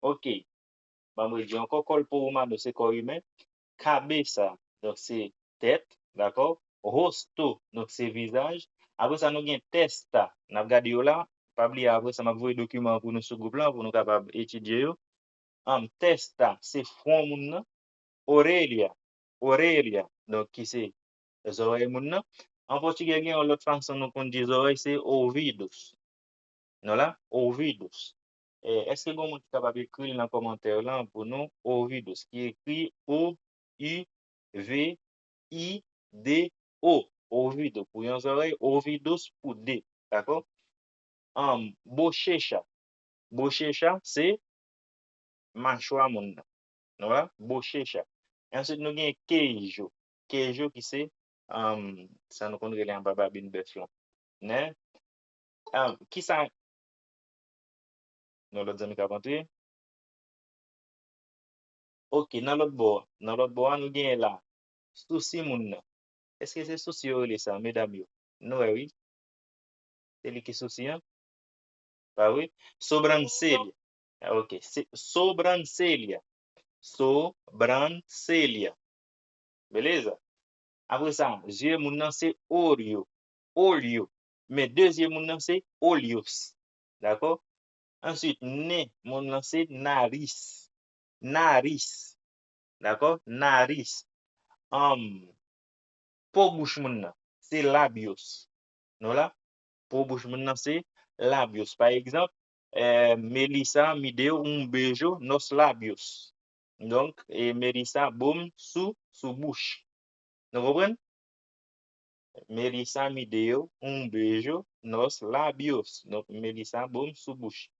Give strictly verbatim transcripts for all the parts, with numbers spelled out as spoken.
Ok. Ban mwen di ankò, corpo humano se kò imen. Cabeça, donk se tèt, dakò? Rosto, donk se vizaj. Apre sa, nou gen testa. N ap gade yo la. Pa bliye, apre sa, m ap voye dokiman an pou nou sou gwoup lan, pou nou kapab etidye yo. Am, testa, se fwon moun nan. Orelha, orelha, donk ki se zòrèy moun nan. An pòtigè, gen yon lòt fason nou konn di zòrèy, se ouvidos. Non la, ouvidos. Eh, èske gen moun ki kapab ekri l nan kòmantè lan pou nou? Ouvidos, ki ekri O U V I D O. Ouvido pou yon zòrèy, ouvidos pou de. Dakò? Anm, bochecha. Bochecha, se machwa moun nan. Nou wè? Bochecha. Answit, nou gen queijo. Queijo ki se, anm, sa nou konn rele anba babin bèf lan. Nen? Anm, kisa, yon lòt zanmi k ap antre. Ok, nan lòt bò a. Nan lòt bò a, nou genyen la. Sousi moun nan. Èske se sousi yo rele sa, medam yo? Nou wè, wi. Se li ki sousi an. Pa vre? Sobranselha. Ah, ok. Se sobranselha. Sobranselha. Beleza? Apre sa, zye moun nan se olho. Olho. Men de zye moun nan se olhos. Dakò? Answit, nen moun nan se nariz. Nariz. Dakò? Nariz. Anm, po bouch moun nan se labios. Nou la? Po bouch moun nan se labios. Pa egzanp, eh, Melissa me deu um beijo nos lábios. Donk, eh, Melissa bo m sou, sou bouch. Nou konprann? Melissa me deu um beijo nos lábios. Donk, Melissa bo m sou bouch.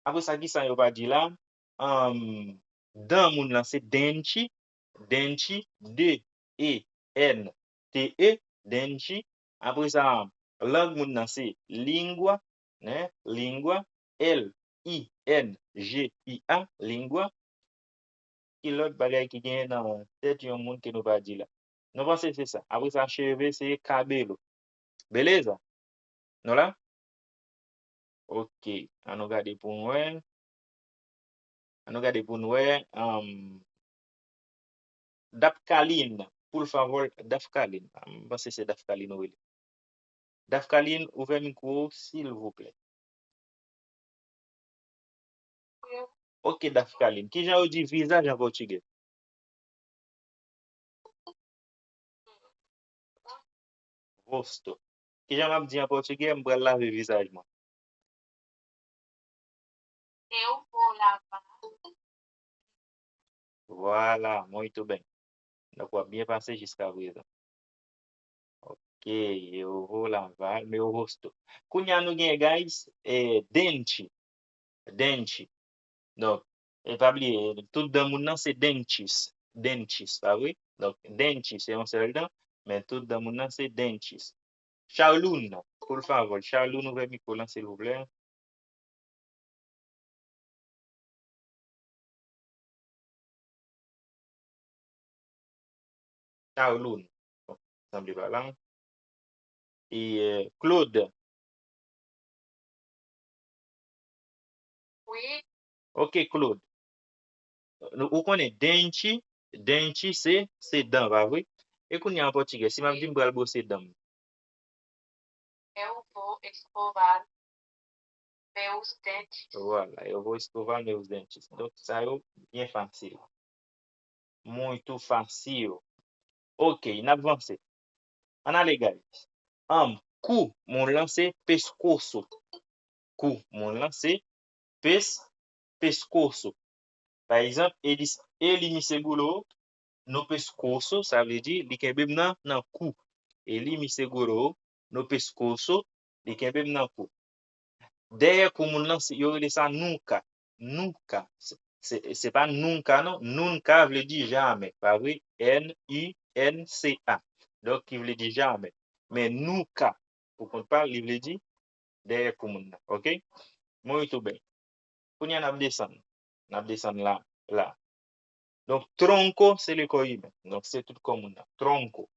Apre sa, kisa yo pa di la? Anm, dan moun nan se dente, dente, D E N T E, dente. Apre sa, lang moun nan se língua, nen, língua, L I N G U A, língua. Ki lòt bagay ki genyen nan tèt yon moun ke nou pa di la? Nou panse se sa. Apre sa, cheve se cabelo. Beleza? Nou la? Ok. An nou gade pou n wè. An nou gade pou n wè. Anm, Dafkalin, por favor, Dafkalin. M panse se Dafkalin ou rele. Dafkalin, ouvè mikwo w, silvouplè. Ok, Dafkalin. Kijan yo di vizaj an pòtigè? Rosto. Kijan m ap di an pòtigè, m pral lave vizaj mwen? Eu vou lavar. Vwala, muito bem. Donk, w ap byen pase jiska prezan. Ok, eu vou lavar meu rosto. Kounye a nou gen, guys, eh, dente. Dente. Donk, e pa bliye, tout dan moun nan se dentes. Dentes, pa vre? Donk, dente se yon sèl dan, men tout dan moun nan se dentes. Charlune, por favor, Charlune, ouvè mikwo lan, silvouplè. Charlune. Bon, sanble pa la. E, euh, Claude. Wi. Ok, Claude. Nou, ou konnen dente, dente se, se dan, pa vre? E kounye a an pòtigè, si m ap di m pral bwose dan m. Eu vou escovar meus dentes. Vwala, eu vou escovar meus dentes. Donk, sa yo byen fasil. Muito fácil. Ok, n ap vanse. Ann ale, guys. Anm, kou moun lan se pescoço. Kou moun lan se pes, pescoço. Pa egzanp, ele, ele me segurou no pescoço, sa vle di, li kenbe m nan, nan kou. Ele me segurou no pescoço, li kenbe m nan kou. Dèyè kou moun lan, se, yo rele sa nuca. Nuca. Se, se, se pa nunca, non. Nunca vle di jamè, pa vre? N U N C A. Donk, ki vle di jamè. Men nuca, pou kont pa l, li vle di dèyè kou moun nan. Ok? Muito bem. Kounye a n ap desann. N ap desann la, la. Donk, tronco, se le corps humain. Donk, se tout kò moun nan. Tronco.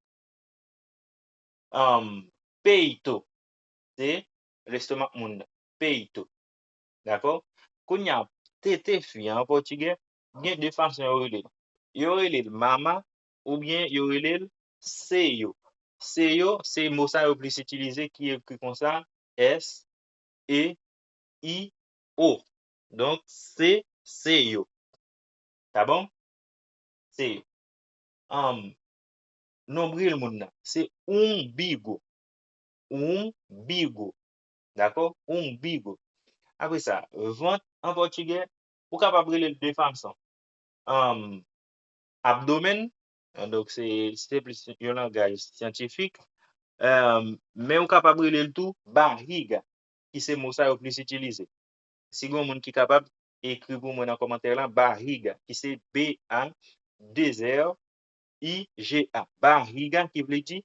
Anm, peito, se lestomak moun nan. Peito. Dakò? Kounye a, tete fi an, an pòtigè, gen de fason yo rele l. Yo rele l mama oubyen yo rele l seio. Seio, se mo sa yo plis itilize ki ekri konsa, S E I O. Donk, se seio. Tá bom? Seio. Um, nonbril moun nan, se umbigo. Umbigo. Dakò? Umbigo. Apre sa, vant an pòtigè, ou kapab rele l de fason. Um, abdomen, donk se, se plis yon langaj syantifik, um, men ou kapab rele l tou barriga, ki se mo sa yo plis itilize. Si gen moun ki kapab, ekri pou mwen nan kòmantè la, barriga, ki se B A deux R I G A. Barriga, ki vle di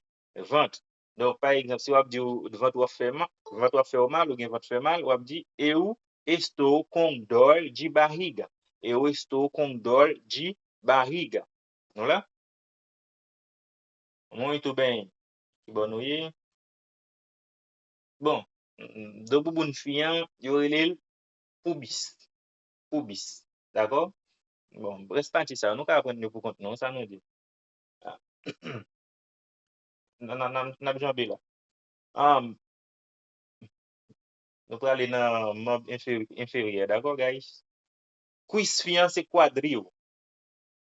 vant. Donk, pa egzanp, si w ap di w vant w ap fè mal, vant w ap fè w mal, ou gen vant fè mal, w ap di eu estou com dor de barriga. Eu estou com dor de barriga. Nou la? Muito bem. Ki bò nou ye? Bon, do bouboun fi an, yo rele l pubis. Pubis. Dakò? Bon, rès pati sa yo, nou ka aprann yo pou kont nou, sa nou di. Ah. N, n, n, n ap janbe la. Um, nou prale nan manb enferi-, enferyè, dakò, guys? Kwis fi an se kwadriyo.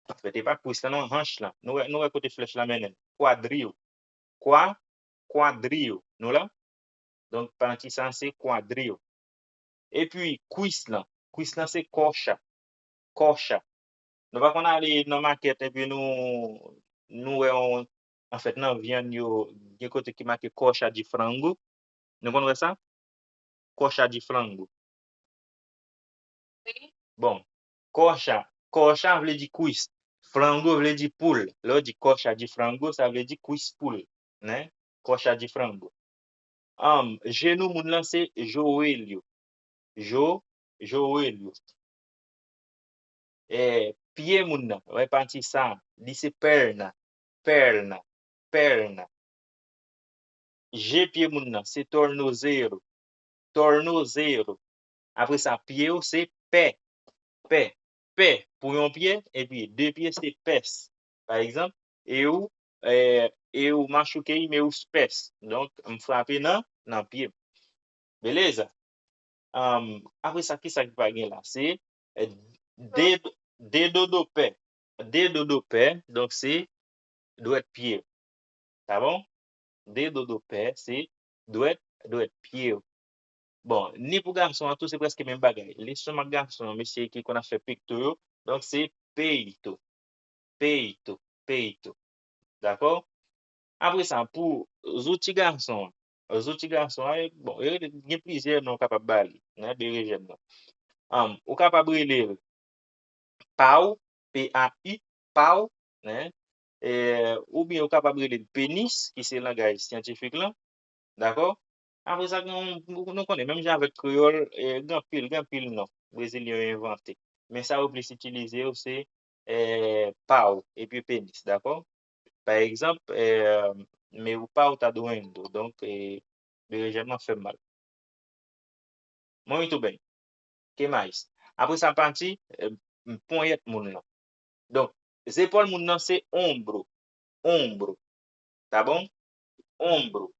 Anfèt, e pa kwis la non, hanch la. Nou wè, nou wè kote flèch la mennen l. Kwadriyo. Kwa, kwadriyo. Nou la? Donk, pati sa se kwadriyo. Epi, kwis lan. Kwis lan se kòcha. Kòcha. Nou pa konn ale nan makèt epi nou, nou wè yon, anfèt, nan vyann yo, gen kote ki make coxa de frango. Nou konn wè sa? Coxa de frango. Bon, coxa, coxa vle di kwis. Frango vle di poul. Lè w di coxa de frango, sa vle di kwis poul. Né? Coxa de frango. Um, jenou moun lan se joelho. Jo, joelho. E, pye moun nan, wè pati sa, li se perna, perna, perna. Je pye moun nan, se tornozelo, tornozelo. Apre sa, pye yo se pè, pè, pè pou yon pye, epi de pye se pès. Pa egzanp, eu, eh, eu machuquei meus pés. Donk, m frape nan, nan pye m. Beleza? Um, apre sa, ki sa ki pa gen la? Se, eh, dedo, dedo do pé. Dedo do pé, donk se dwèt pye. Tá bom? Dedo do pé, se dwèt, dwèt pye. Bon, ni pou gason an tou, se prèske menm bagay. Leson ak gason an, mesye ki konn ap fè pekto yo, donk se peito. Peito, peito. Dakò? Apre sa, pou zouti gason an, zouti gason an, bon, e, gen plizyè non w kapab ba li, nan berejèn nan. Anm, ou kapab rele l pau, P A U, pau, né? E, oubyen ou kapab rele l penis, ki se langaj syantifik lan. Dakò? Apre sa, gen yon, nou konnen, menm jan avèk kreyòl, e, gen anpil, gen anpil non brezilyen yo envante. Men sa yo plis itilize yo se, e, pau epi penis, dakò? Pa egzanp, e, meu pau tá doendo. Donk, e, berejèn mwen fè m mal. Muito bem. Que mais? Apre sa, pati, e, ponyèt moun nan. Donk, zepòl moun nan se ombro. Ombro. Tá bom? Ombro.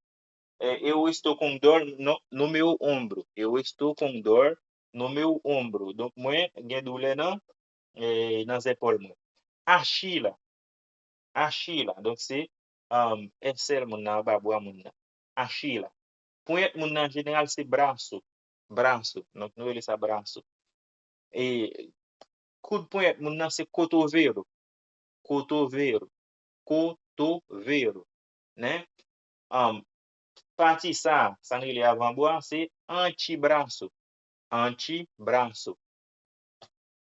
É, eu estou com dor no, no meu ombro. Eu estou com dor no meu ombro. Donk, mwen gen doulè nan, e, nan zepòl mwen. Axila. Axila. Donk, se, um, èsèl moun nan, anba bra moun nan. Axila. Ponyèt moun nan, an jeneral, se braso. Braso. Donk, nou rele sa braso. E koud ponyèt moun nan, se cotovelo. Cotovelo. Cotovelo. Né? Um, pati sa, sa n rele avanbra, se antebraso. Antebraso.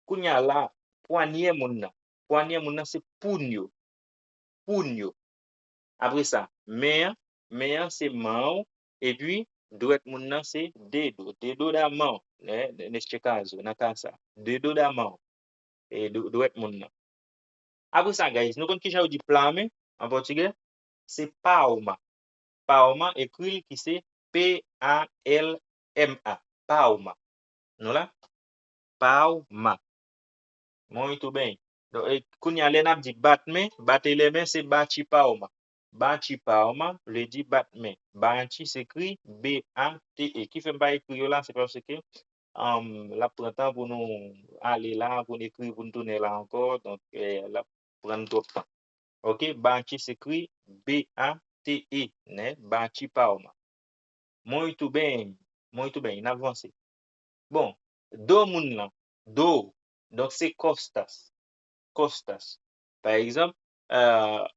Kounye a la, pwanyè moun nan. Pwanyè moun nan se punho. Punho. Apre sa, men an, men an se manw, epi dwèt moun nan se dedo. Dedo da mão, né? Neste caso, nan ka sa. Dedo da mão. E dw-, dwèt moun nan. Apre sa, guys, nou konn kijan yo di pla men an pòtigè? Se palma. Palma, ekri l ki se P A L M A. Palma. Nou la? palma. Muito bem. Donk, e, kounye a, lè n ap di bat men, bater les mains, se bate palma. Bate palma vle di bat men. Bate se ekri B A T E. Ki fè m pa ekri yo la, se paske, um, l ap pran tan pou nou ale la, pou n ekri, pou n tounen la ankò. Donk, eh, l ap pran n twòp tan. Ok, bate se ekri B A T E, né? Bate palma. Muito bem, muito bem, n ap vanse. Bon, do moun lan, do, donk se costas, costas. Pa egzanp, euh,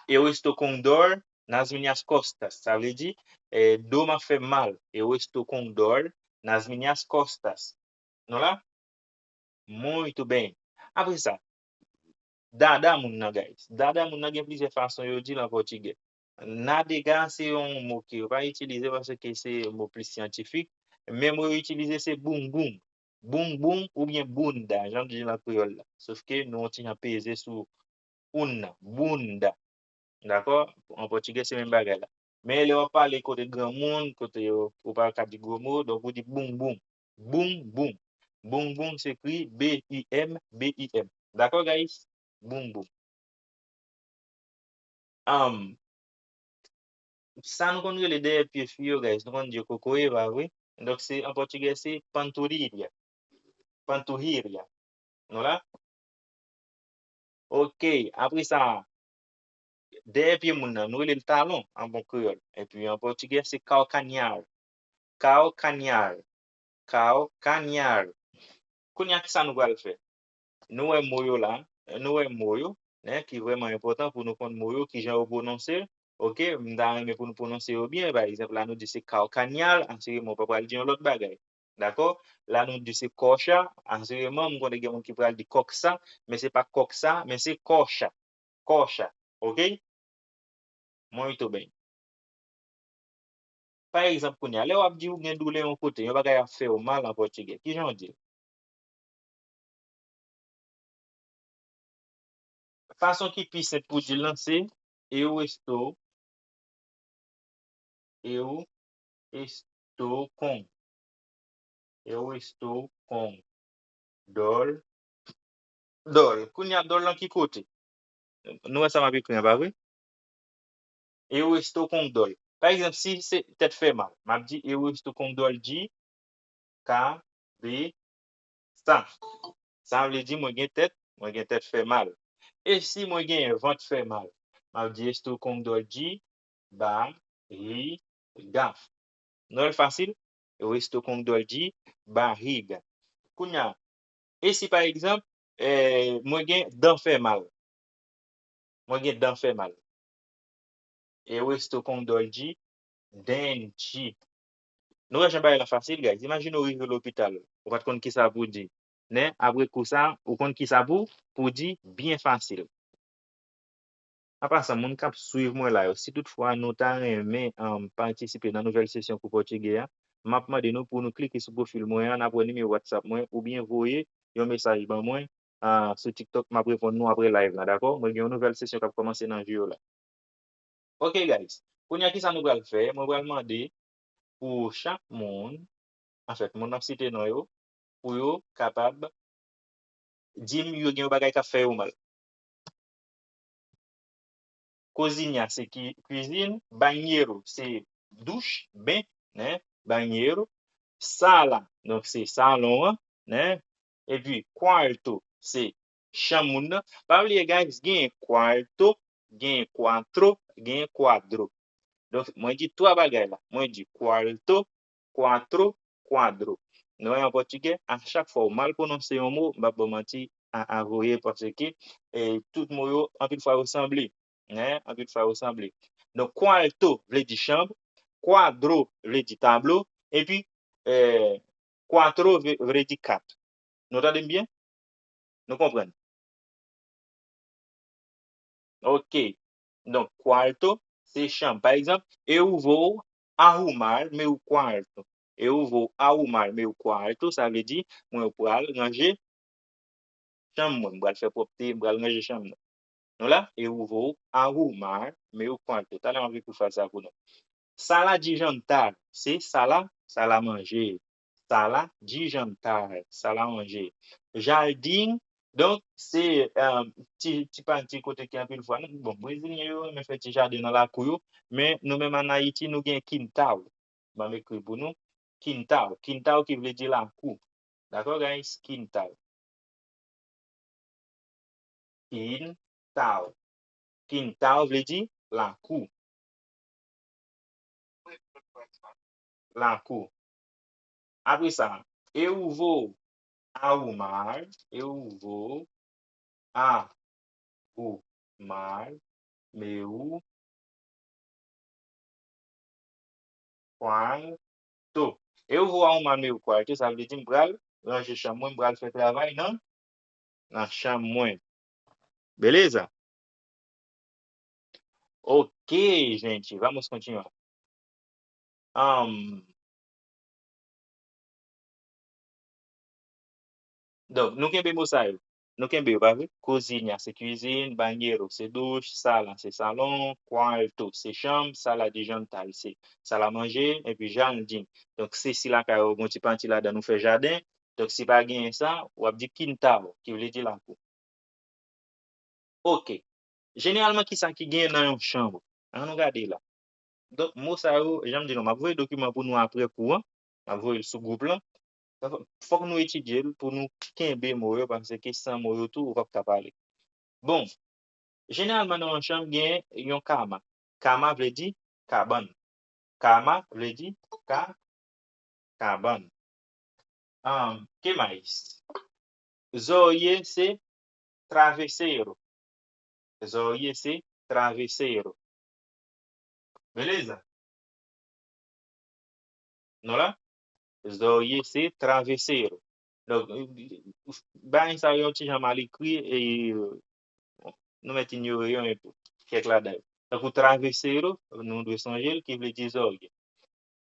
eu estou com dor nas minhas costas, sa vle di, eh, do m ap fè m mal, eu estou com dor nas minhas costas. Nou la? Muito bem. Apre sa, dada moun nan, guys. Dada moun nan gen plizyè fason yo di l an pòtigè. Nadega se yon mo ke yo pa itilize paske se yon mo plis syantifik, men mo yo itilize se bumbum. Bumbum oubyen bunda, jan nou di l an kreyòl la. Sof ke nou yon ti jan peze sou un nan, bunda. Dakò? An pòtigè, se menm bagay la. Men lè w ap pale kote granmoun, kote yo, ou pa ka di gwo mo, donk ou di bumbum. Bumbum. Bumbum se ekri B U M B U M. Dakò, guys? Bumbum. Um, sa nou konn rele dèyè pye fi yo, guys, nou konn di yo kokoye, pa vre? Donk, se, an pòtigè, se panturrilha. Panturrilha. Nou la? Ok, apre sa, dèyè pye moun nan, nou rele l talon an bon kreyòl. Epi an pòtigè, se calcanhar. Calcanhar. Calcanhar. Kounye a, kisa nou pral fè? Nou wè mo yo la, nou wè mo yo, né, ki vrèman enpòtan pou nou konn mo yo, kijan yo pwononse. Ok, m ta renmen pou nou pwononse yo byen. Pa egzanp, la nou di se calcanhar, asire m ou pa pral di yon lòt bagay. Dakò? La nou di se coxa, asire m ou konnen gen moun ki pral di kòksa, men se pa kòksa, men se coxa. Coxa. Ok? Muito bem. Pa egzanp, kounye a, lè w ap di ou gen doulè yon kote, yon bagay ap fè w mal an pòtigè, kijan w di l? Fason ki pi senp pou di l lan se eu estou, eu estou com, eu estou com dor, dor. Kounye a, dor lan ki kote? Nou wè sa m ap ekri an, pa vre? Eu estou com dor. Pa egzanp, si se tèt fè mal, m ap di eu estou com dor de cabeça. Sa vle di mwen gen tèt, mwen gen tèt fè mal. E si mwen gen vant fè mal, m ap di estou com dor de barriga. Nou wè l fasil? Eu estou com dor de barriga. Kounye a, e si pa egzanp, eh, mwen gen dan fè mal? Mwen gen dan fè mal. Eu estou com dor de dente. Nou wè jan bagay la fasil, guys. Imajine w rive lopital, ou pa t konn kisa pou di. Men, apre kou sa, ou konn kisa pou, pou di byen fasil. An pasan, moun k ap swiv mwen la yo, si toutfwa nou ta renmen, um, patisipe nan nouvèl sesyon kou pòtigè a, m ap mande nou pou nou klike sou pwofil mwen an, n ap wè nimewo WhatsApp mwen, oubyen voye yon mesaj ban mwen, ah, sou TikTok, m ap reponn nou apre live la, dakò? Mwen gen yon nouvèl sesyon k ap kòmanse nan jou yo la. Ok, guys. Kounye a, kisa nou pral fè? Mwen pral mande pou chak moun, anfèt, moun m ap site non yo, pou yo kapab di m yo gen yon bagay k ap fè yo mal. Cozinha se ki, kwizin, banheiro se douch, ben, né? Banheiro. Sala, donk se salon an, né? Epi quarto se chanm moun nan. Pa bliye, guys, gen quarto, gen quatro, gen quadro. Donk, mwen di twa bagay la. Mwen di quarto, quatro, quadro. Nou wè an pòtigè, a chak fwa ou mal pwononse yon mo, m p ap ba w manti, a, a voye, paske, e, tout mo yo, anpil fwa yo sanble. Hein, anpil fwa yo sanble. Donk, quarto vle di chanm, quadro vle di tablo, epi, eh, quatro vle, vle di kat. Nou tande m byen? Nou konprann? Ok. Donk, quarto, se chanm. Pa egzanp, eu vou arrumar meu quarto. Eu vou arrumar meu quarto, sa vle di, mwen pral ranje chanm mwen, m pral fè pwòpte, m pral ranje chanm nan. Nou la, eu vou arrumar meu quarto. Talè m ap ekri fraz sa pou nou. Sala de jantar, se sala, sala manje. Sala de jantar, sala manje. Jardin, donk, se, eh, ti, ti pati kote ki anpil fwa, bon, brezilyen yo renmen fè ti jaden nan lakou yo, men nou menm ann Ayiti, nou gen quintal. M ap ekri pou nou, quintal. Quintal ki vle di lakou. Dakò, guys? Quintal. Quintal. Quintal vle di lakou. Lakou. Apre sa, eu vou arrumar, eu vou arrumar meu quarto. Eu vou arrumar meu quarto, sa vle di m pral ranje chanm mwen, m pral fè travay nan, nan chanm mwen. Beleza? Ok, gente, vamos continuar. Ahn, donk, nou kenbe mo sa yo. Nou kenbe yo, pa vre? Cozinha se cuisine, banheiro se douche, sala se salon, quarto se chanm, sala de jantar se sala manje, epi jardin. Donk, se si lakay ou gen yon ti pati ladan nou fè jaden. Donk, si pa genyen sa, w ap di quintal, ki vle di lakou. Ok. Jeneralman, kisa ki genyen nan yon chanm? Ann nou gade la. Donk, mo sa yo, jan m di nou, m ap voye dokiman pou nou apre kou an. M ap voye l sou gwoup lan. Fòk nou etidye l pou nou kenbe mo yo, paske san mo yo tou, ou p ap ka pale. Bon, jeneralman, nan yon chanm, gen yon kama. Kama vle di kabann. Kama vle di ka, kabann. Ahn, que mais? Zòrye se travesseiro. Zòrye se travesseiro. Beleza? Nou la? Zòrye se travesseiro. Donk, bagay sa yo yon ti jan mal ekri e nou mèt inyore yo enpe. Kèk ladan yo. Tankou travesseiro, nou dwe sonje l, ki vle di zòrye.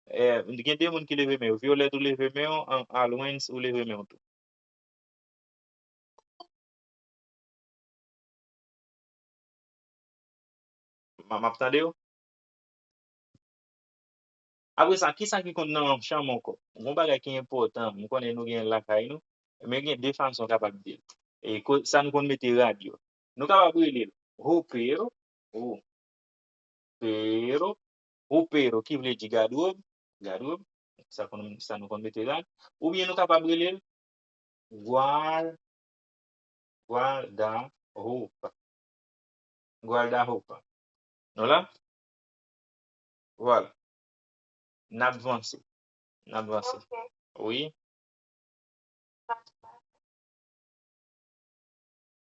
Eh, gen de moun ki leve men yo. Violette, ou leve men w, Alwens, ou leve men w tou. M ap tande w. Apre sa, kisa ki konn nan chanm ankò? Yon bagay ki enpòtan, m konnen nou gen l lakay nou, men gen de fason w kapab di l. E ko- sa nou konn mete rad yo. Nou kapab rele l roupeiro, roupeiro, roupeiro ki vle di gadwòb, gadwòb, sa konn, sa nou konn mete rad, oubyen nou kapab rele l guar, guarda-roupa. Guarda-roupa. Nou la? Vwala. N ap vanse. N ap vanse. Wi.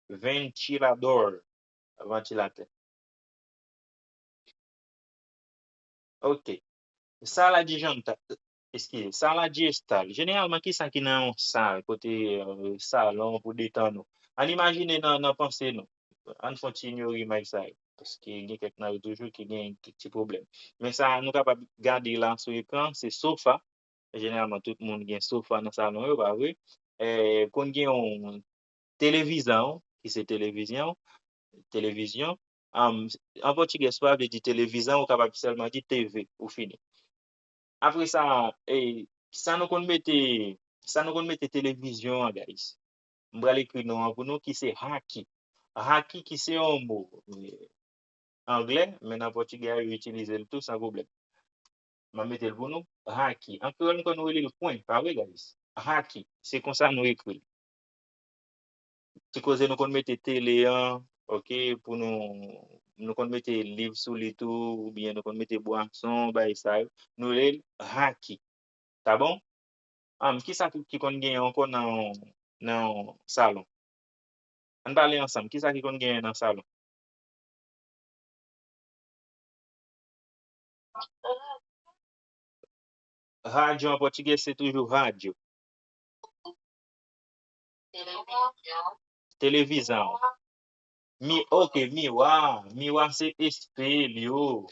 Ventilador. Vantilatè. Ok. Sala de jantar, eskize, sala de estar. Jeneralman, kisa ki nan yon sal, kote, eh, salon pou detann ou? Ann imajine nan, nan panse nou. Ann fè yon ti inyore imaj sa yo. Paske gen kèk nan yo toujou ki gen kèk ti pwoblèm. Men sa, nou kapab gade la sou ekran, se sofa. Jeneralman, tout moun gen sofa nan salon yo, pa vre? Eh, konn gen yon televizyon, ki se televizyon, televizyon. Am, an pòtigè, sofa vle di televizyon, ou kapab sèlman di T V, ou fini. Apre sa, eh, sa nou konn mete, sa nou konn mete televizyon an, guys. M pral ekri non an pou nou, ki se haki. Haki ki se yon mo, eh, anglè, men nan pòtigè a, yo itilize l tou san pwoblèm. M ap mete l pou nou. Haki. An kreyòl, nou konn rele l kwen, pa vre, guys? Haki. Se konsa nou ekri l. Ti koze nou konn mete tele an, ok, pou nou, nou konn mete liv sou li tou, oubyen nou konn mete bwason, bagay sa yo. Nou rele l haki. Ta bon? Am, kisa ki, ki konn genyen ankò nan, nan salon? Ann pale ansanm. Kisa ki konn genyen nan salon? Radyo an pòtigè se toujou radyo. Televizyon. Mi, ok, miwa. Miwa se espelyo.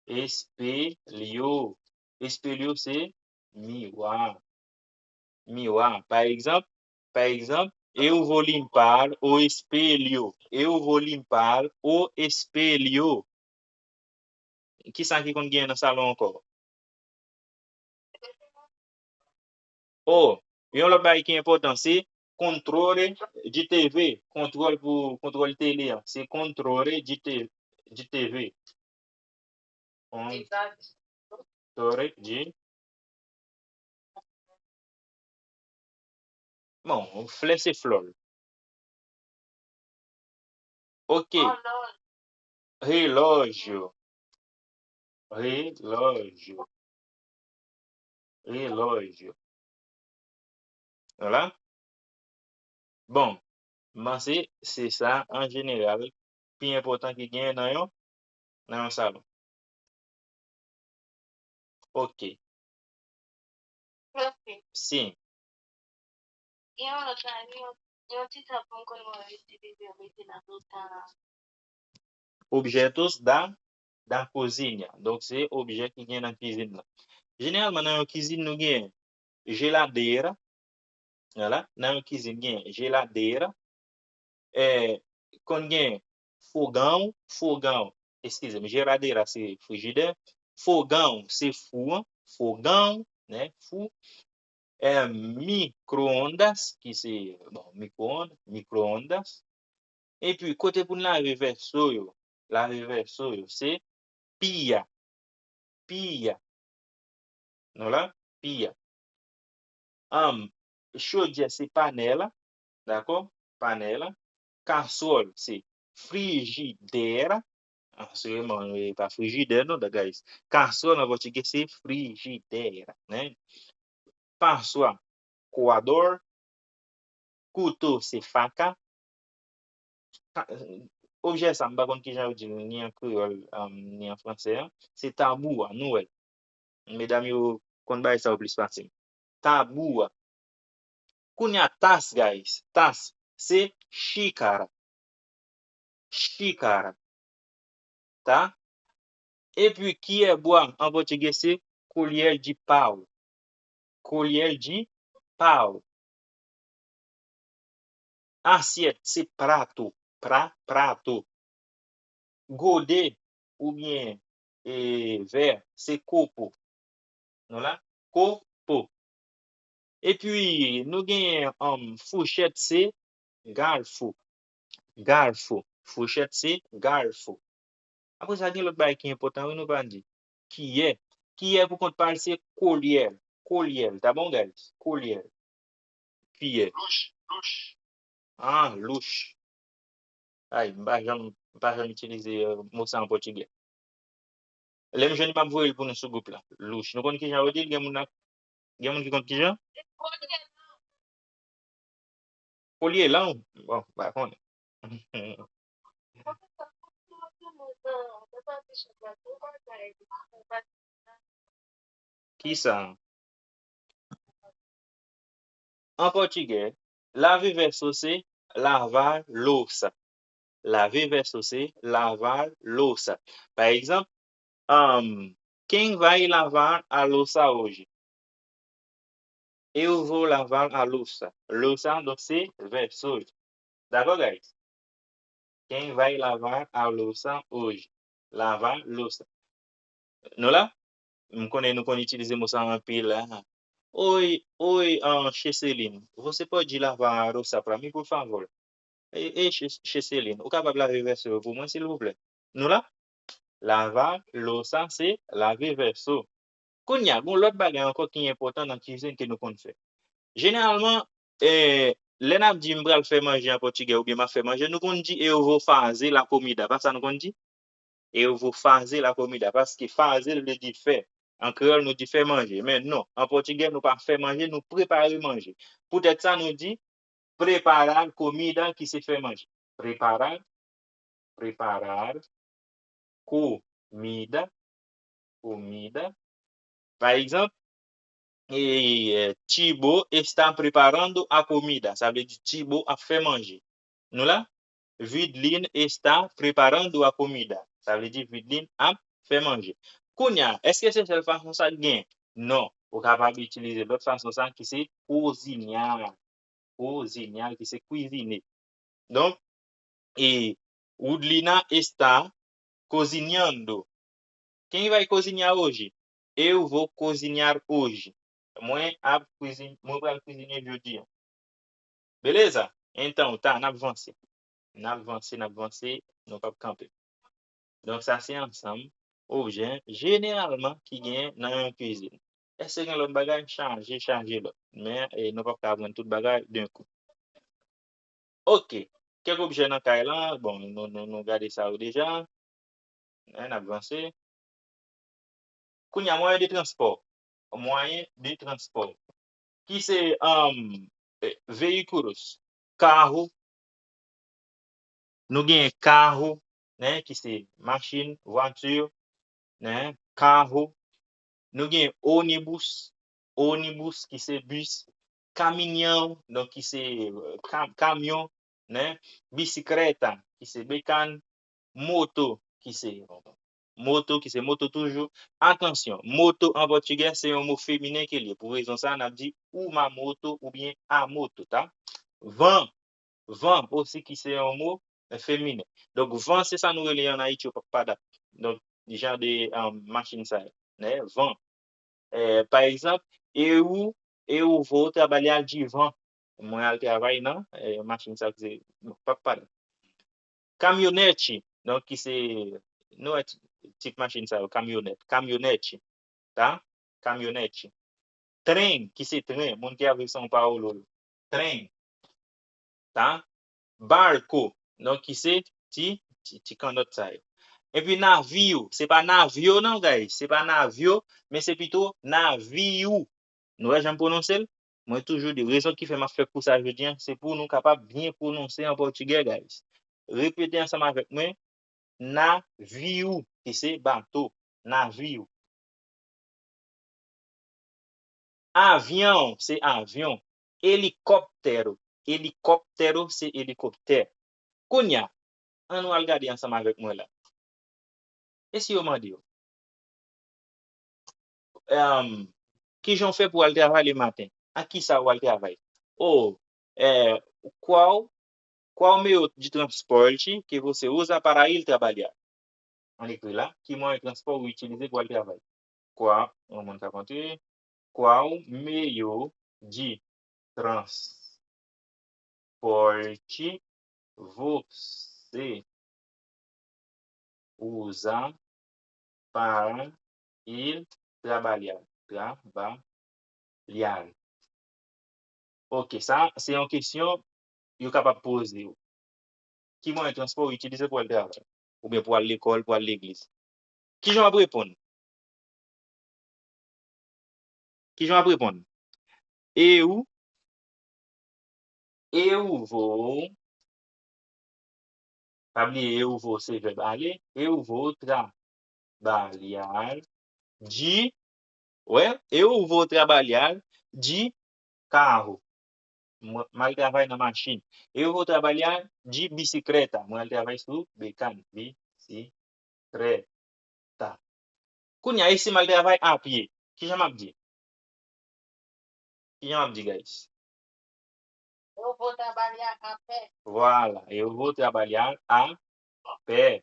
Espelyo. Espelyo se miwa. Miwa. Pa egzanp, pa egzanp, eu vou limpar o espelho. Eu vou limpar o espelho. Kisa ki konn genyen nan salon ankò? Oh, yon lòt bagay ki enpòtan, se controle de T V. Kontwòl pou, kontwòl tele an. Se controle de T V. De T V. Controle de Bon, flè se flòl. Ok. Relógio. Relógio. Relógio. Vwala. Bon, m panse se sa an jeneral pi enpòtan ki genyen nan yon, nan yon salon. Ok. Mèsi. Si. Gen yon lòt la, yon, yon ti tab pou m konn mwen itilize, mete nan lòt la. Objetos da, da cozinha. Donk, se objè ki gen nan kizin nan. Jeneralman, nan yon kizin, nou gen jeladeira. Vwala, nan yon kizin, gen jeladeira. Eh, konn gen fogão, fogão, eskize m, jeladeira se frijidè, fogão se fou an, fogão, né, fou. É, micro-ondas, ki se, bon, mikwo-ond, micro-ondas. Epi, kote pou n lave vèso yo, lave vèso yo, se pia, pia. Nou la? Pia. Am, chodyè se panela, dakò? Panela. Kaswòl se frigideira. Asirèman, e pa frijidè, non, da, guys. Kaswòl an pòtigè se frigideira, né? Paswa, coador. Kouto se faca. Ka- Objè sa, m pa konn kijan yo di l, ni an kreyòl, um, ni an fransè, an. Se tabou a, nou wè. Medam yo konn bagay sa yo plis pase m. Tabou a. Kounye a, tas, guys. Tas, se xícara. Xícara. Tá? Epi, kiyè bwa an pòtigè se colher de pau. Colher de pau. Asyèt se prato. Pra, prato. Gode oubyen, e, vè se copo. Nou la? Copo. Epi, nou genyen, um, fouchèt se garfo. Garfo. Fouchèt se garfo. Apre sa, gen lòt bagay ki enpòtan, wi, nou pa di. Kiyè. Kiyè pou kont pa l se colher. Colher. Tá bom, guys? Colher. Kiyè. Louch, louch. Ah, louch. Ay, m pa janm, m pa janm itilize, eh, mo sa an pòtigè. Lè m jwenn li, m ap voye l pou nou sou gwoup la. Louch. Nou konn kijan yo di l? Gen moun la, gen moun ki konn kijan? Kolye lan. Bon, m pa konnen. Kisa? An pòtigè, lave vèso se lavar louça. Lave vèso se lavar louça. Pa egzanp, um, quem vai lavar a louça hoje? Eu vou lavar a louça. Louça, donk, se vèso. Dakò, guys? Quem vai lavar a louça hoje? Lavar louça. Nou la? M konnen nou konn itilize mo sa anpil, ah. Oi, oi, ah, Cheseline, você pode lavar a louça pra mim, por favor? E, e, Che-, Cheseline, ou kapab lave vèso yo pou mwen, silvouplè? Nou la? Lavar louça se lave vèso. Kounye a, gon lòt bagay ankò ki enpòtan nan kizin ke nou konn fè. Jeneralman, eh, lè n ap di m pral fè manje an pòtigè oubyen m ap fè manje, nou konn di eu vou fazer a comida. Pa sa nou konn di? Eu vou fazer a comida. Paske fazer vle di fè. An kreyòl, nou di fè manje. Men non, an pòtigè, nou pa fè manje, nou prepare manje. Poutèt sa, nou di preparar comida, ki se fè manje. Preparar, preparar, comida, comida. Pa egzanp, e, e, Tibo está preparando a comida. Sa vle di Tibo ap fè manje. Nou la? Vidlin está preparando a comida. Sa vle di Vidlin ap fè manje. Kounye a, èske se sèl fason sa k gen? Non. Ou kapab itilize lòt fason sa ki se cozinhar. Cozinhar, ki se kwizine. Donk, e, Woodlina está cozinhando. Quem vai cozinhar hoje? Eu vou cozinhar hoje. Mwen ap kwizin, mwen pral kwizine jodi a. Beleza? Entaw, ta, n ap vanse. N ap vanse, n ap vanse, nou p ap kanpe. Donk, sa se ansanm objè jeneralman ki genyen nan yon kwizin. Èske gen lòt bagay? Chaje, chaje lòt. Men, e, nou p ap ka aprann tout bagay d'un coup. Ok. Kèk objè nan kay la, bon, nou, nou, nou gade sa yo deja. N ap vanse. Kounye a, mwayen de transpò. Mwayen de transpò. Ki se, um, eh, vehículos, kaho. Nou gen kaho, né, ki se machin, vwati, né, kaho. Nou gen onibus, onibus ki se bis, kaminhão, donk ki se, eh, ka-, kamyon, né, bicicleta, ki se bekan, moto, ki se, moto, ki se moto toujou. Atansyon, moto an pòtigè, se yon mo feminen ke l ye. Pou rezon sa, n ap di uma moto oubyen a moto, ta? Van, van osi ki se yon mo, eh, feminen. Donk, van, se sa nou rele an Ayiti, yo pa, pa dat. Donk, jan de, um, machin sa yo, né, van. Eh, pa egzanp, eu, eu vou trabalhar de van. Mwen al travay nan, eh, machin sa ki se, bon, pa, pa dat. Kamyonèt, donk, ki se, nou wè ti, tip machin sa yo, kamyonèt, kamyonèt, ta? Kamyonèt. Tren, ki se tren, moun ki ap viv São Paulo yo. Tren. Ta? Barco, donk, ki se ti, ti, ti kannòt sa yo. Epi navio, se pa navyo non, guys, se pa navyo, men se pito navio. Nou wè jan m pwononse l? Mwen toujou di, rezon ki fè m ap fè kou sa jodi a, se pou nou kapab byen pwononse an pòtigè, guys. Repete ansanm avèk mwen, navio, ki se bato, navio. Avião, se avyon. Helicóptero, helicóptero, se elikoptè. Kounye a, ann nou al gade ansanm avèk mwen la. E si yo mande w, em, ki jan w fè pou w al travay le maten? Ak ki sa w al travay? O, é, qual, qual meio de transporte que você usa para ir trabalhar? Ann ekri la, ki mwayen transpò ou itilize pou al travay? Qual, yon moun k ap antre, qual meio de transporte você usa para ir trabalhar? Trabalhar. Ok, sa, se yon kesyon yo kapab poze w. Ki mwayen transpò w itilize pou al travay? Oubyen pou al lekòl, pou al legliz? Kijan w ap reponn? Kijan w ap reponn? Eu, eu vou, pa bliye, eu vou se vèb ale. Eu vou trabalhar de, wè, eu vou trabalhar de carro. Mwen, m al travay nan machin. Eu vou trabalhar de bicicleta. Mwen al travay sou bekan, bisiklèt. Kounye a, e si m al travay a pye? Kijan m ap di? Kijan m ap di, guys? Eu vou trabalhar a pé. Vwala, eu vou trabalhar a pé.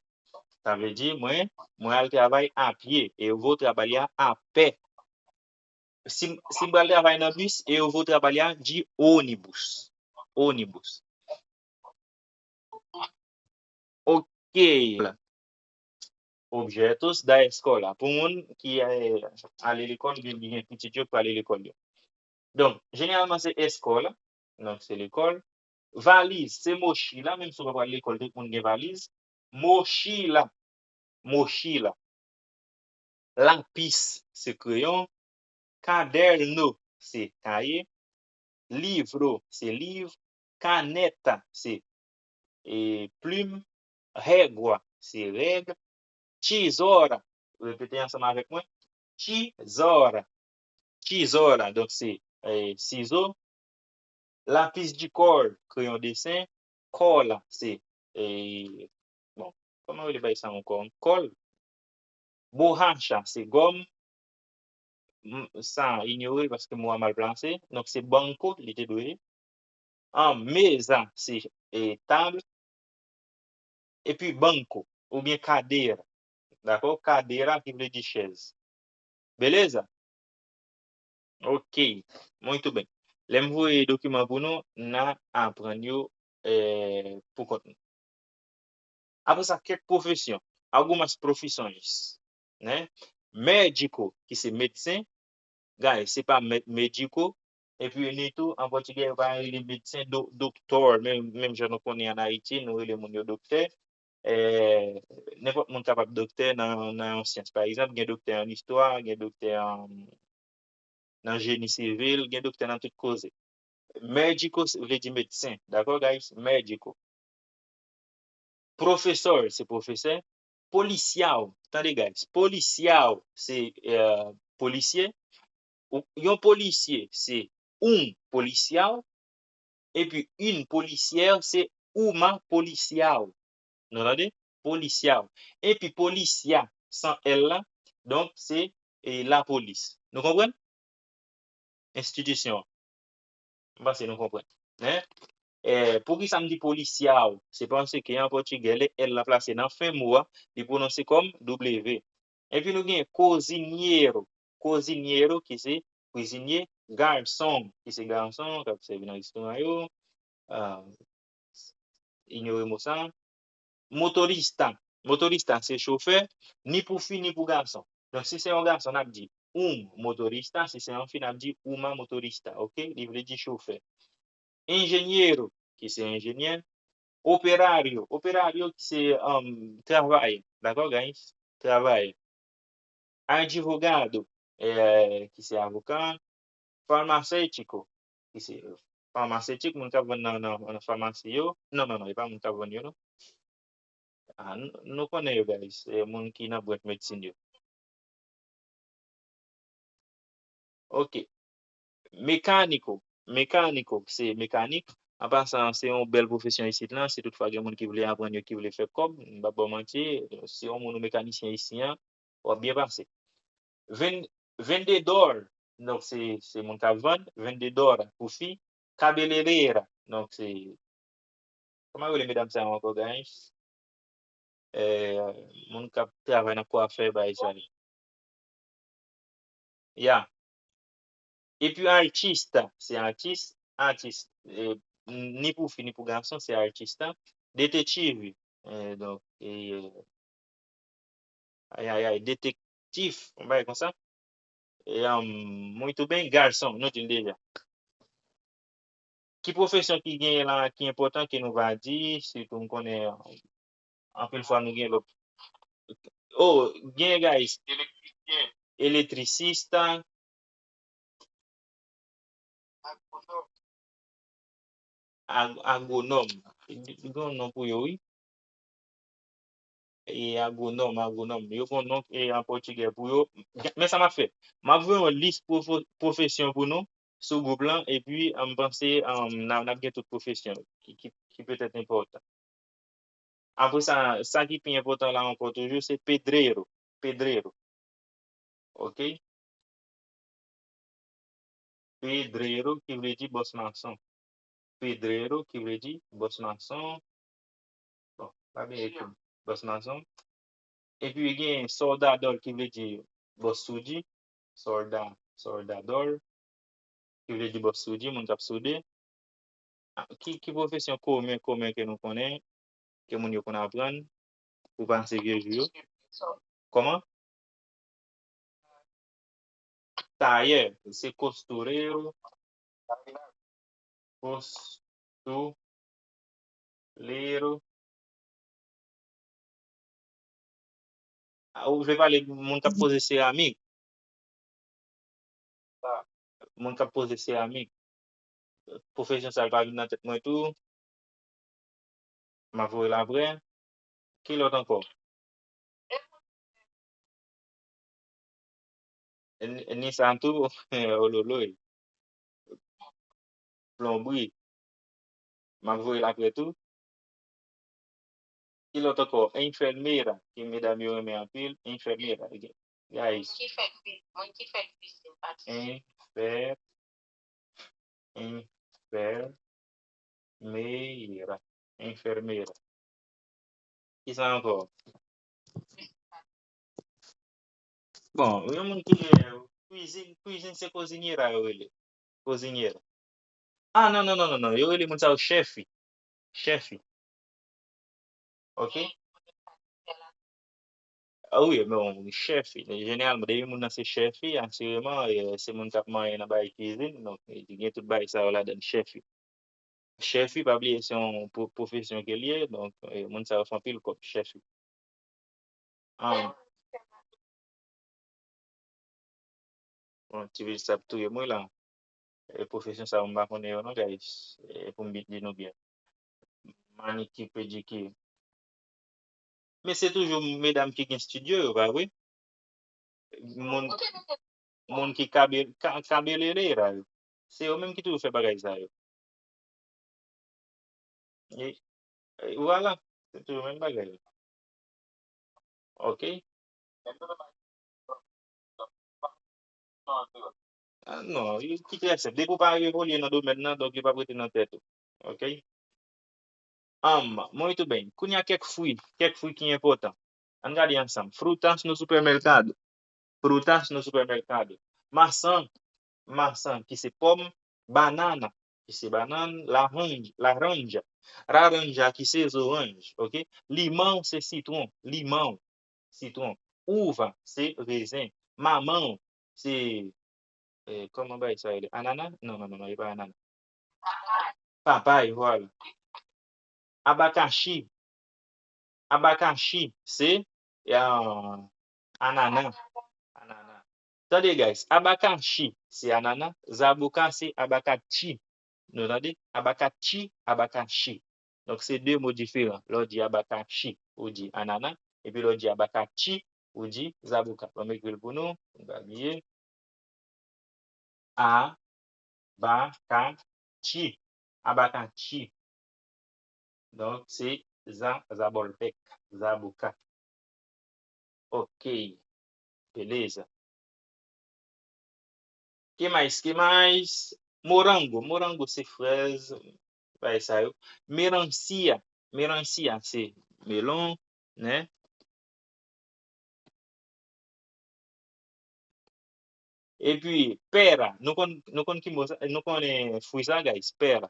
Sa vle di, mwen, mwen al travay a pye. Eu vou trabalhar a pé. Si, si m pral travay nan bis, eu vou trabalhar de ônibus. Ônibus. Ok. Objetos da escola. Pou moun ki, eh, ale lekòl, oubyen ki gen pitit yo k prale lekòl yo. Donk, jeneralman, se escola, donk se lekòl. Valiz, se mochila, menm si w pa pral lekòl, tout moun gen valiz. Mochila, mochila. Lapis, se kreyon. Caderno, se kaye. Livro, se liv. Caneta, se, e, plim. Régua, se règ. Tesoura, repete ansanm avèk mwen. Tesoura. Tesoura, donk se, e, sizo. Lápis de cor, kreyon desen. Cola, se, e, bon, kòman yo rele bagay sa ankò? Kòl. Borracha, se gòm. M, sa, inyore l paske mo a mal plase. Donk, se banco, li te dwe ye. An, mesa, se, e, tab. Epi banco, oubyen cadeira. Dakò? Cadeira ki vle di chèz. Beleza? Ok, muito bem. Lè m voye dokiman pou nou, n a aprann yo eh, pou kont nou. Apre sa, kèk pwofesyon. Algumas profissões. Né? Médico, ki se medsen. Guys, se pa mé- médico. Epi, ni tou, an pòtigè, yo pa rele medsen do, doktor, menm, menm jan nou konnen an Ayiti, nou rele moun yo doktè. Eh, nenpòt moun kapab doktè nan, nan yon syans. Pa egzanp, gen doktè an istwa, gen doktè an, nan jeni sivil, gen doktè nan tout koze. Médico vle di medsen, dakò, guys? Médico. Professor se pwofesè. Policial, tande, guys, policial se eh, polisye. Ou- Yon polisye se un policial. Epi une policière se uma policial. Nou tande? Policial. Epi polícia san L la, donk se eh, lapolis. Nou konprann? Enstitisyon an. M panse nou konprann. Hein? Eh, poukisa m di policial? Se paske an pòtigè, lè L la plase nan fen mo a, li pwononse kòm W. Epi nou gen cozinheiro. Cozinheiro, ki se kwizinye, garçom, ki se gason k ap sèvi nan restoran yo, ah, inyore mo sa. Motorista. Motorista se chofè, ni pou fi, ni pou gason. Donk, si se yon gason, n ap di un motorista, si se yon fi, n ap di uma motorista, ok? Li vle di chofè. Engenheiro, ki se enjenyè. Operário, operário ki se um, travayè, dakò, guys? Travayè. Advogado, eh, ki se avoka. Farmacêutico, ki se famaseytik, moun k ap vann nan, nan, nan famasi yo. Non, non, non, e pa moun k ap vann yo, non. Ah, n- nou konnen yo, guys. Se moun ki nan branch medsin yo. Ok. Mecânico. Mecânico, se mekanik. An pasan, se yon bèl pwofesyon isit lan. Si toutfwa gen moun ki vle aprann yo, ki vle fè kòb, m p ap ba w manti, si yon moun ou mekanisyen isi an, w ap byen pase. Ven- vendedor, donk se se moun k ap vann. Vendedora pou fi. Cabeleireira, donk se, kòman yo rele medam sa yo ankò, guys? Eh, moun k ap travay nan kwafè, bagay sa yo. Ya. Epi artista, se atis, atis, eh, ni pou fi ni pou gason, se artista. Detetive, eh, donk, eh, ay, ay, ay, detektif, yon bagay konsa. E, um, muito bem, garçom, nou di l deja. Ki pwofesyon ki genyen la ki enpòtan ke nou va di, sitou m konnen anpil fwa nou gen lòt. Oh, gen guys. Elektrisista. Ag- Agwonòm. Li gen yon non pou yo, wi. E agwonòm, agwonòm. Yo gen yon non e an pòtigè pou yo. Men sa m ap fè. M ap voye yon lis pwofo- pwofesyon pou nou sou gwoup lan, epi m panse n ap gen tout pwofesyon ki, ki, ki petèt enpòtan. Apre sa, sa ki pi enpòtan la ankò toujou, se pedreiro. Pedreiro. Ok? Pedreiro, ki vle di bòs mason. Pedreiro, ki vle di bòs mason. Bon, pa byen ekri bòs mason. Epi gen soldador, ki vle di bòs soudi. Solda, soldador, ki vle di bòs soudi, moun k ap soude. Ah, ki, ki pwofesyon komen, komen ke nou konnen, ke moun yo konn aprann pou pase vye jou yo? Kòman? Tayè, se costureiro. Costureiro. Ah, ou vle pale moun k ap poze seramik? Moun k ap poze seramik. Pwofesyon sa a pa vin nan tèt mwen tou. M ap voye l apre. Ki lòt ankò? Ni, ni sa tou, ololoy. Plonbri. M ap voye l apre tou. Ki lòt ankò? Enfermeira, ke medam yo renmen anpil. Enfermeira. Guys. Moun ki fè kwi- moun ki fè kwisin, pa kwisin. Enfer, enfermeira. Enfermeira. Ki sa ankò? Bon, yon moun ki gen Kwizin, kwizin se cozinheira yo rele. Cozinheira. Ah, non, non, non, non, non. Yo rele moun sa yo chefe. Chefe. Ok? Ah, wi, men bon, chefe. Jeneralman, depi moun nan se chefe, asireman, eh, se moun k ap manyen nan bagay kwizin. Donk, eh, li gen tout bagay sa yo ladan l, chefe. Chefe, pa bliye, se yon pwo-, pwofesyon ke l ye. Donk, eh, moun sa yo fè anpil kòb, chefe. Ah. Bon, ti vil sa ap touye m wi la. E pwofesyon sa yo m pa konnen yo non, guys. E pou m di nou byen. Manikir, pedikir. Men se toujou medam ki gen estidyo yo, pa vre? Moun, moun ki kabe-, ka-, kabelele la yo. Se yo menm ki toujou fè bagay sa yo. E, e vwala. Se toujou menm bagay la. Ok. Ah, non, li ki trè senp. Depi w pa evolye nan domèn nan, donk li p ap rete nan tèt ou. Ok? Am, muito bem. Kounye a kèk fwi, kèk fwi ki enpòtan. Ann gade ansanm. Frutas no supermercado. Frutas no supermercado. Maçã, maçã, ki se pòm, banana, ki se bannann, laranja, laranja, laranja, ki se zoranj, ok? Limão se sitwon, limão, sitwon. Uva se rezen, mamão se, eh, kòman bay sa rele? Anana? Non, non, non, non, e pa anana. Papay, vwala. Abacaxi. Abacaxi, se, ah, anana. Anana. Tande, guys, abacaxi, se anana. Zabuca, se abacati. Nou tande? Abakati, abakachi. Donk, se de mo diferan. Lè w di abakachi, ou di anana. Epi lè w di abakati, ou di zabuka. Ban m ekri l pou nou, pou n pa bliye. A, ba, ka, chi. Abakachi. Donk, se za, zabòlpèk, zabuka. Ok. Beleza. Que mais? Que mais? Morango. Morango se frèz. Bagay sa yo. Melancia. Melancia se melon, né? Epi, pera. Nou konn, nou konn ki mo sa, nou konnen fwi sa, guys? Pera.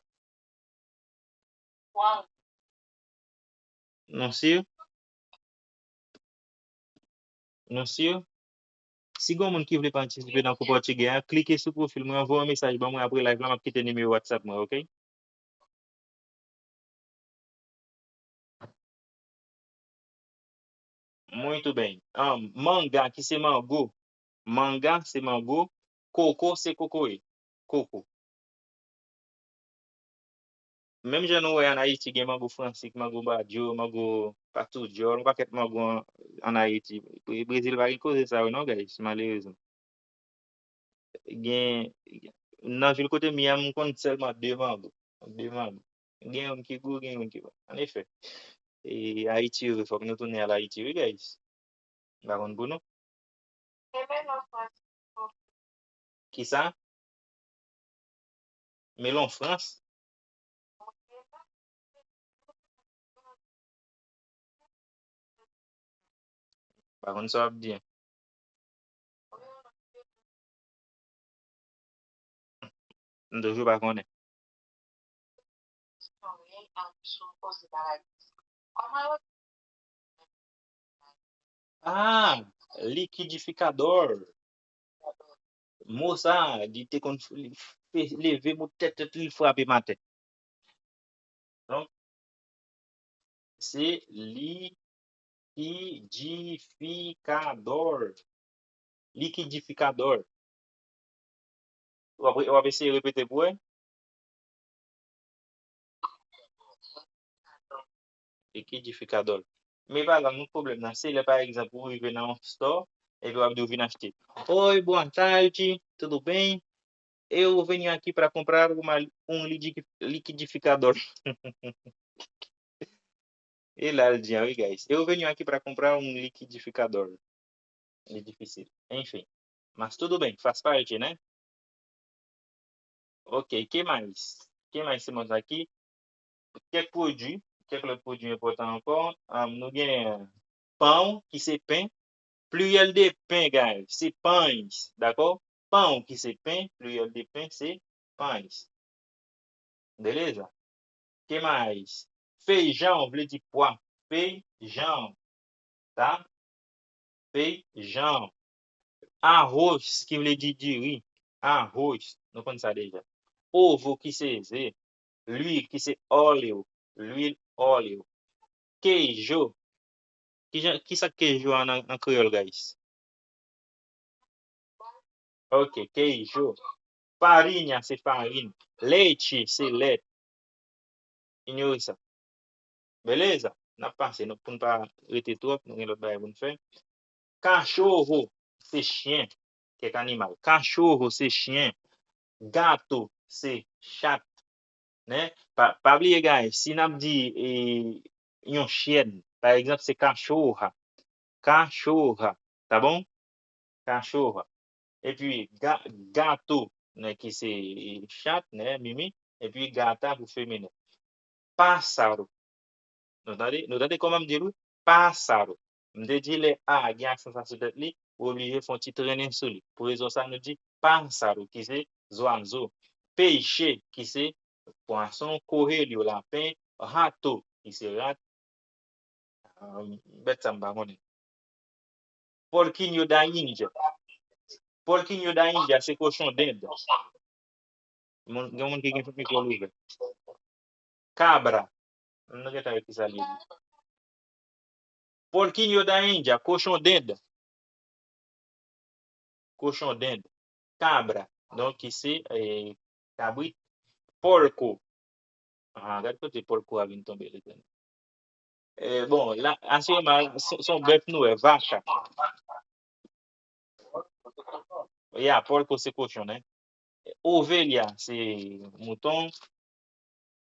Wow. Nou si? Nou si? Si gen moun ki vle patisipe nan kou pòtigè a, klike sou pwofil mwen, voye yon mesaj ban mwen apre live la, m ap kite nimewo WhatsApp mwen, ok? Muito bem. Ah, manga, ki se mango. Manga se mango. Koko se kokoye. Koko. Menm jan nou wè ann Ayiti, gen mango fransik, mango badyo, mango patoudyòl, yon pakèt mango ann, ann Ayiti. Bre-, Brezil pa gen koze sa yo non, guys, malerezman. Gen, nan vil kote m ye a, m konn sèlman de mango. De mango. Gen youn ki gwo, gen youn ki pa. Anefè, e, Ayiti yo, fòk nou tounen al Ayiti, wi, guys. M pa konn pou nou. Kisa? Melon Frans? Pa konn sa w ap di. M toujou pa konnen. Ah, likidifikadò. Mo sa, li te konn f-, li f-, leve bout tèt, tèt li frape m atè. Donk, se likidifikadò. Likidifikadò. W ap, w ap eseye repete pou wè? Likidifikadò. Men pa grav, nou pwoblèm nan, se lè, pa egzanp, ou rive nan yon store, epi w ap di w vin achte. Oi, boa tarde, tudo bem? Eu venho aqui para comprar uma, um lidi-, liquidificador. E la l di an, wi, guys. Eu venho aqui para comprar um liquidificador. Li difisil. Enfim. Mas tudo bem, faz parte, né? Ok, que mais? Que mais temos aqui? Kèk pwodui, kèk lòt pwodui enpòtan ankò. Am, nou gen pan, ki se pen. Pliryèl de pen, guys, se pães, dakò? Pão, ki se pen, pluriel de pen, se pães. Beleza? Que mais? Feijão vle di pwa. Feijão. Tá? Feijão. Arroz, ki vle di diri. Arroz. Nou konn sa deja. Ovo, ki se ze. L'huile, ki se óleo. L'huile, óleo. Queijo. Kijan, kisa queijo a nan, nan kreyòl, guys? Ok, queijo. Farinha se farin. Leite se lèt. Inyore sa. Beleza? N ap pase, nou, pou n pa rete twòp, nou gen lòt bagay pou n fè. Cachorro se chyen, kèk animal. Cachorro se chyen. Gato se chat. Né? Pa, pa bliye, guys, si n ap di, e, yon chyèn, pa egzanp, se cachorra. Cachorra. Tá bom? Cachorra. Epi ga, gato, né, ki se chat, né, mimi. Epi gata pou feminen. Pássaro. Nou tande? Nou tande kòman m di l, wi? Pássaro. M te di lè a gen aksan sa sou tèt li, ou oblije fè yon ti trennen sou li. Pou rezon sa, nou di pássaro, ki se zwazo. Peixe, ki se pwason, coelho, lapen, rato, ki se rat. Ah, bèt sa m pa konnen. Porquinho da Índia. Porquinho da Índia se kochon dend. Moun, gen moun ki gen tout mikwo l ouvè. Cabra. Nou gentan wè kisa li ye. Porquinho da Índia, kochon dend. Kochon dend. Cabra. Donk, ki se, eh, kabrit. Porco. Ah, gad kote porco a vin tonbe, Letènèl. Eh, bon, la, asireman, se, se yon bèf nou wè, vaca. Ya, porco se kochon, né? Ovelha se mouton.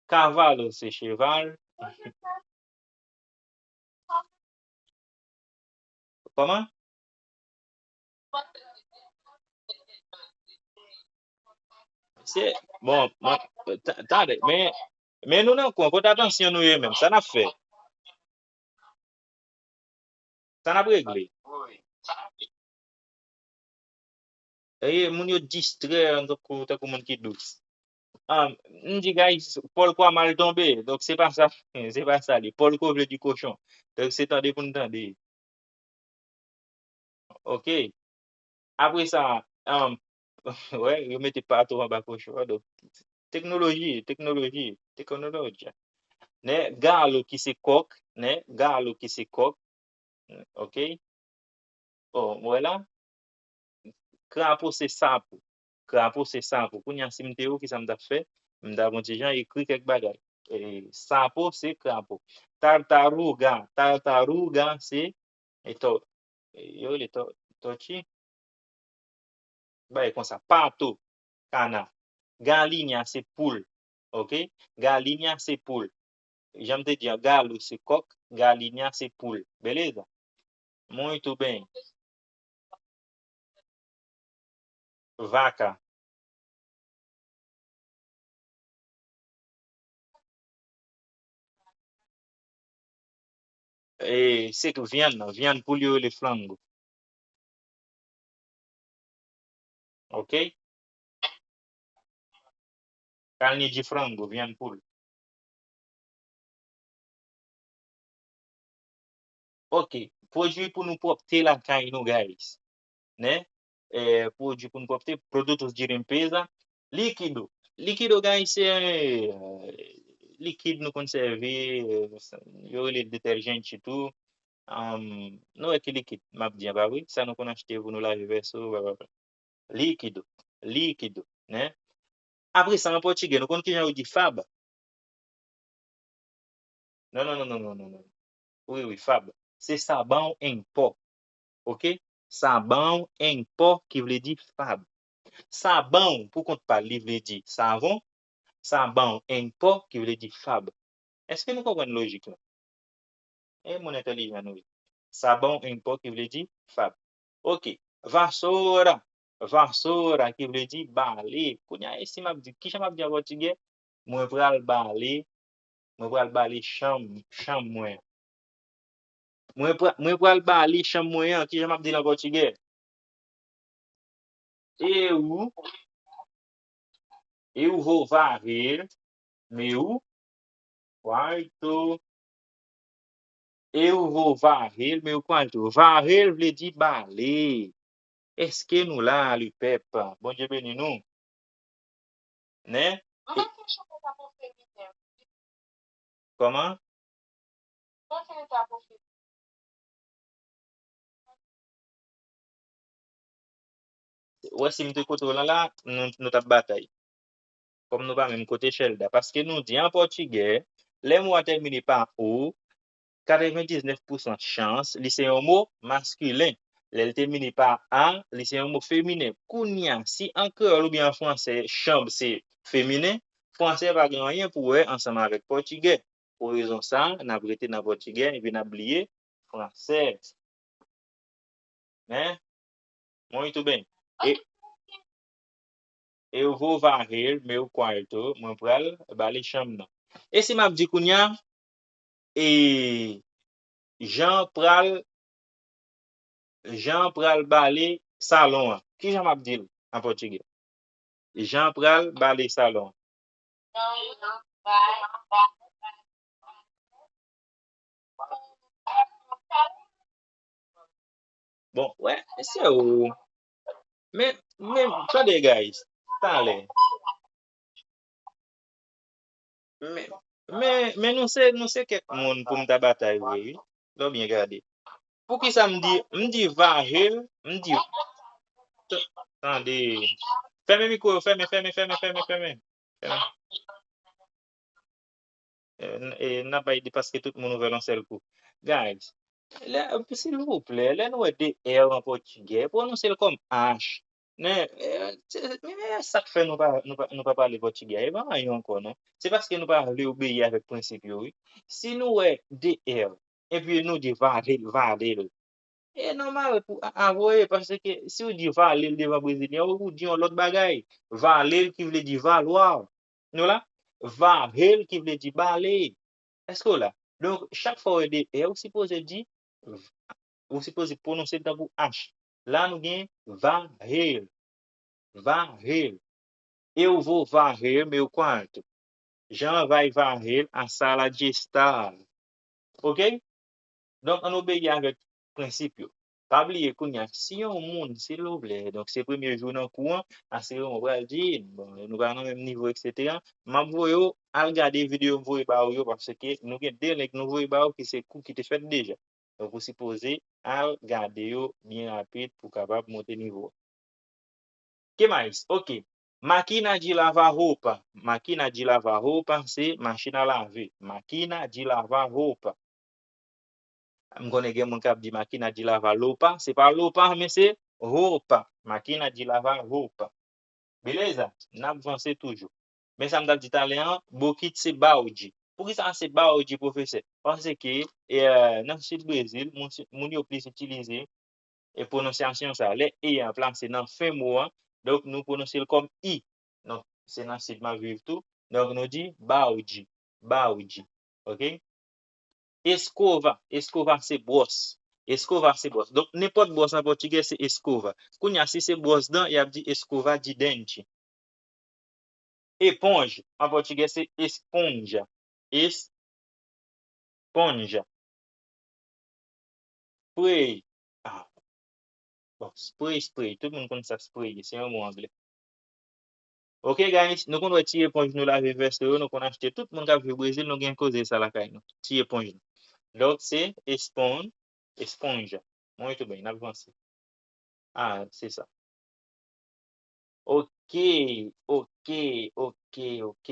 Cavalo se cheval. Kòman? Se, bon, mwen, ta, tande, men, men nou nan kwen, kote atansyon nou ye menm, sa n ap fè? Sa n ap regle? Eye, moun yo distrè, tankou, tankou moun ki dous. Ah, m di, guys, pòlko a mal tonbe, donk se pa sa, se pa sa li. Pòlko vle di kochon. Donk se tande pou n tande. Ok. Apre sa, um, wè, yo mete pato anba kochon an, donk, teknoloji, teknoloji, teknoloji. Né, galo ki se kòk, né, galo ki se kòk. Ok. Oh, wè la. Krapo se sapo. Krapo se sapo. Kounye a, si m te ou, kisa m t ap fè? M t ap yon ti jan ekri kèk bagay. E, sapo se krapo. Tartaruga. Tartaruga se, e, tò, e, yo rele tò, tòti. Bay konsa. Pato, kana. Galinha se poul. Ok? Galinha se poul. Jan m te di an, galo se kòk, galinha se poul. Beleza? Muito bem. Vaca. E, se vyann, vyann poul yo rele frango. Ok? Carne de frango, vyann poul. Ok, pwodui pou nou pwòpte lakay nou, guys. Né? Eh, pwodui pou nou pwòpte, produtos de limpeza, líquido. Líquido, guys, se, eh, likid nou konn sèvi, eh, yo rele l deterjent tou. Um, nou wè ki likid m ap di an, pa vre? Sa nou konn achte pou nou lave vèso, blablabla. Líquido, líquido, né? Apre sa, an pòtigè, nou konn kijan yo di fab? Non, non, non, non, non, non, non. Wi, wi, fab. Se sabão em pó. Ok? Sabão em pó, ki vle di fab. Sabão, pou kont pa l, li vle di savon. Sabão em pó, ki vle di fab. Èske nou konprann lojik la? E moun entèlijan nou ye. Sabão em pó ki vle di fab. Ok. Vassoura. Vassoura ki vle di bale. Kounye a, e si m ap di, kijan m ap di an pòtigè? Mwen pral bale, mwen pral bale chanm, chanm mwen. Mwen pra-, mwen pral bale chanm mwen an. Kijan m ap di l an pòtigè? Eu, eu vou varrer meu quarto. Eu vou varrer meu quarto. Varrer vle di bale. Èske nou la, lepèp? Bondye beni nou. Né? Mwen pa konn chante sa pou feminen. Kòman? Mwen pa konn chante sa pou feminen. Wè, si m te kote w lan la, nou, nou t ap batay. Kòm nou pa menm kote, Chèlda. Paske nou di an pòtigè, lè mo a tèmine pa o, katrevendiznèf pousan chans, li se yon mo maskilen. Lè l tèmine pa a, li se yon mo feminen. Kounye a, si an kreyòl oubyen an fransè, chanb se feminen, fransè pa gen anyen pou wè ansanm avèk pòtigè. Pou rezon sa, n ap rete nan pòtigè epi n ap bliye fransè. Né? Muito bem. E, eu vou varrer meu quarto. Mwen pral bale chanm nan. E si m ap di kounye a, e, Jan pral, Jan pral bale salon an. Kijan m ap di l an pòtigè? Jan pral bale salon an. Bon, wè, se ou. Men, men, tande, guys. Talè. Men, men, men nou se, nou se kèk moun pou m ta batay vre, wi. Lè w byen gade. Poukisa m di, m di varrer, m di, t-, tande. Fèmen mikwo yo, fèmen, fèmen, fèmen, fèmen, fèmen. Fèmen. E, n-, e, n ap bay de paske tout moun ouvè l yon sèl kou. Guys, lè, silvouplè, lè nou wè de R an pòtigè, pwononse l kòm H. Men, e, se, men, men sa k fè nou pa, nou pa, nou pa pale pòtigè a. E pa anyen ankò, non. Se paske nou pa vle obeyi avèk prensip yo, wi. Si nou wè de R, epi nou di vale l, vale l. E nòmal pou a, a voye, paske si w di vale l devan Brezilyen, ou, ou di yon lòt bagay. Vale l ki vle di valoir. Nou la? Varrer ki vle di bale. Èske w la? Donk, chak fwa w wè de R, ou sipoze di, v-, ou sipoze pwononse l tankou H. La, nou gen varrer. Varrer. Eu vou varrer meu quarto. Jean vai varrer a sala de estar. Ok? Donk, ann obeyi avèk prensip yo. Pa bliye kounye a, si yon moun, silvouplè, donk se premye jou nan kou an, asire w pral di, bon, nou pa nan menm nivo, etsetera. M ap voye w al gade videyo m voye ba ou yo, paske nou gen de link nou voye ba ou ki se kou ki te fèt deja. Donk, ou sipoze al gade yo byen rapid pou w kapab monte nivo a. Que mais? Ok. Máquina de lavar roupa. Máquina de lavar roupa se machin a lave. Máquina de lavar roupa. M konnen gen moun k ap di máquina de lavar loupa. Se pa loupa, men se roupa. Máquina de lavar roupa. Beleza? N ap vanse toujou. Men sa m t ap di talè an, bokit se balde. Poukisa se balde, pwofesè? Paske, e, nan sid Brezil, moun, moun yo plis itilize e pwononsyasyon sa. Lè e a plase nan fen mo a, donk nou pwononse l kòm i. Donk, se nan sid m ap viv tou. Donk, nou di balde, balde. Ok? Escova, escova se bwòs. Escova se bwòs. Donk, nenpòt bwòs an pòtigè se escova. Kounye a, si se bwòs dan, y ap di escova de dente. Eponj, an pòtigè se esponja. Esponja. Spray. Ah. Bon, spray, spray. Tout moun konn sa spray ye. Se yon mo anglè. Ok, guys, nou konn wè ti eponj nou lave vès nou yo, nou konn achte. Tout moun k ap viv Brezil, nou gen koze sa lakay nou. Ti eponj nou. Donk, se espon, esponja. Mwen tou byen, n ap vanse. Ah, se sa. Ok, ok, ok, ok.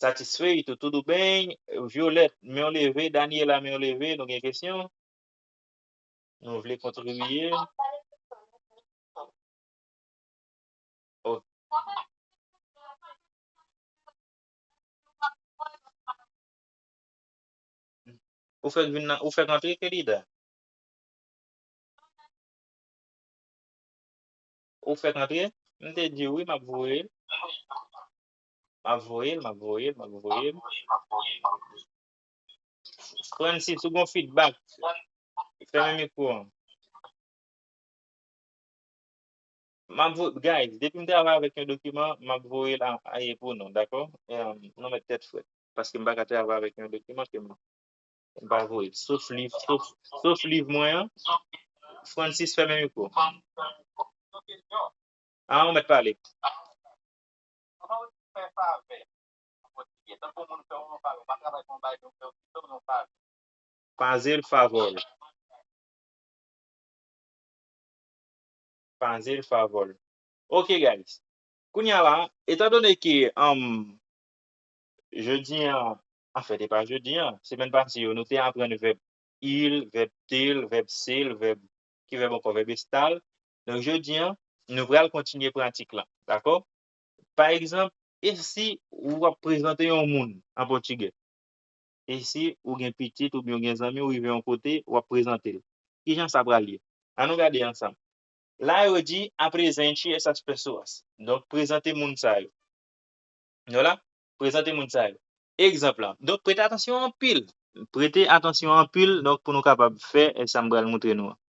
Satisfeito, tudo bem? Violette, men w leve. Daniela, men w leve. Nou gen kesyon? Nou vle kontribye? Ok. Ou fèk vin nan, ou fèk antre, Kelida? Ou fèk antre? M te di w wi, m ap voye l. M ap voye l, m ap voye l, m ap voye l. Francis, ou gon feedback. Fèmen mikwo an. M ap voye, guys, depi m travay avèk yon dokiman, m ap voye l a, a, pou nou, dakò? E, nou mèt tèt frèt. Paske m pa ka travay avèk yon dokiman ke m, m pa voye. Sof liv, sof, sof liv mwen an. Francis, fèmen mikwo. Ah, ou mèt pale. Fazer favor. Fazer favor. Ok, guys. Kounye a la, etandone ke, um, jodi an, anfèt, e pa jodi an, semèn pase yo, nou te aprann vèb ir, vèb ter, vèb ser, vèb, ki vèb ankò? Vèb estar. Donk, jodi an, nou pral kontinye pratik la, dakò? Pa egzanp, e si ou ap prezante yon moun an pòtigè? E si ou gen pitit oubyen ou gen zanmi, ou rive yon kote, w ap prezante l? Kijan sa pral ye? Ann nou gade ansanm. La, yo di apresente essas pessoas. Donk, prezante moun sa yo. Nou la, prezante moun sa yo. Egzanp la. Donk, prete atansyon anpil. Prete atansyon anpil, donk, pou nou kapab fè, e sa m pral montre nou an.